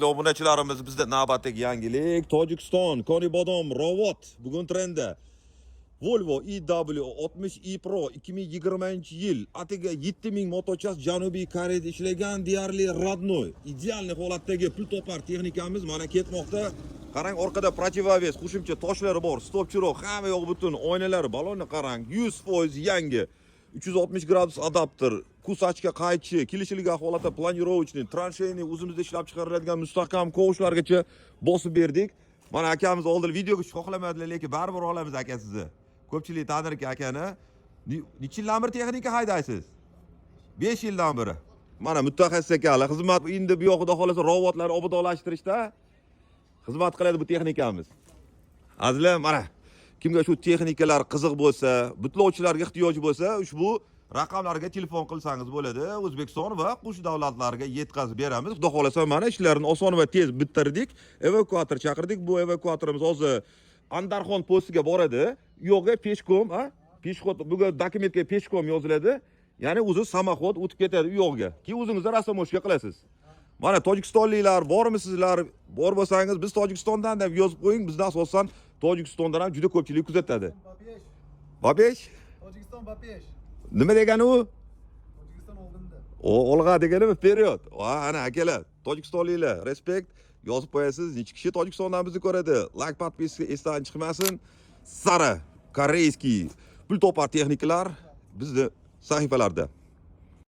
Obunachilarimiz, bizda navbatdagi yangilik: Tojikiston, Konibodom, Rovot bugun trendda. Volvo EW 60 E Pro, 2020 yil, atiga 7000 моточас, Janubiy Koreyada ishlagan, deyarli родной, идеальный holatdagi pul topar texnikamiz mana ketmoqda. Qarang, orqada противовес, qo'shimcha toshlari bor, stop chiroq, hamma yoq butun, oynalari, balonni qarang, 100% yangi. 360 gradus adapter, кусачка qaychi, kelishilgan holatda планировочный, траншейный, o'zimizda ishlab chiqariladigan mustahkam kovushlargacha bosib berdik. Mana akamiz oldin videoga tushib xohlamadilar, lekin baribir olamiz aka sizni. Ko'pchilik tanir ekan akani. Necha yildan beri texnika haydaysiz? 5 yildan beri. Mana mutaxassis ekanlar. Xizmat endi bu yoq, xudo xohlasa, robotlarni obodonlashtirishda xizmat qiladi bu texnikamiz. Azizlar, mana kimga shu texnikalar qiziq bo'lsa, butlovchilarga ehtiyoj bo'lsa, ushbu raqamlarga telefon qilsangiz bo'ladi. O'zbekiston va qo'shni davlatlarga yetkazib beramiz. Xudo xohlasa, mana ishlarni oson va tez bitirdik. Evakuator chaqirdik. Bu evakuatorimiz hozir Andarxon postiga boradi. U yoqqa пешком, a? Пешеход, bugun dokumentga пешком yoziladi. Ya'ni o'zi самоход o'tib ketadi u yoqga. Keyin o'zingizda растаможка qilasiz. Mana tojikistonliklar bormisizlar? Bor bo'lsangiz, "Biz Tojikistondan" deb yozib qo'ying. Bizni asosan Tojikistondan ham juda ko'pchilik kuzatadi. Ба пеш. Ба пеш? Tojikiston ба пеш. Nima degani u? Tojikiston oldinda. O, olg'a deganimi? Вперед. Va ana akalar, tojikistonliklar, респект, yozib qo'yasiz. Necha kishi Tojikistondan bizni ko'radi. Лайк, подписка esdan chiqmasin. Sara корейский pul topar texnikalar bizni sahifalarda.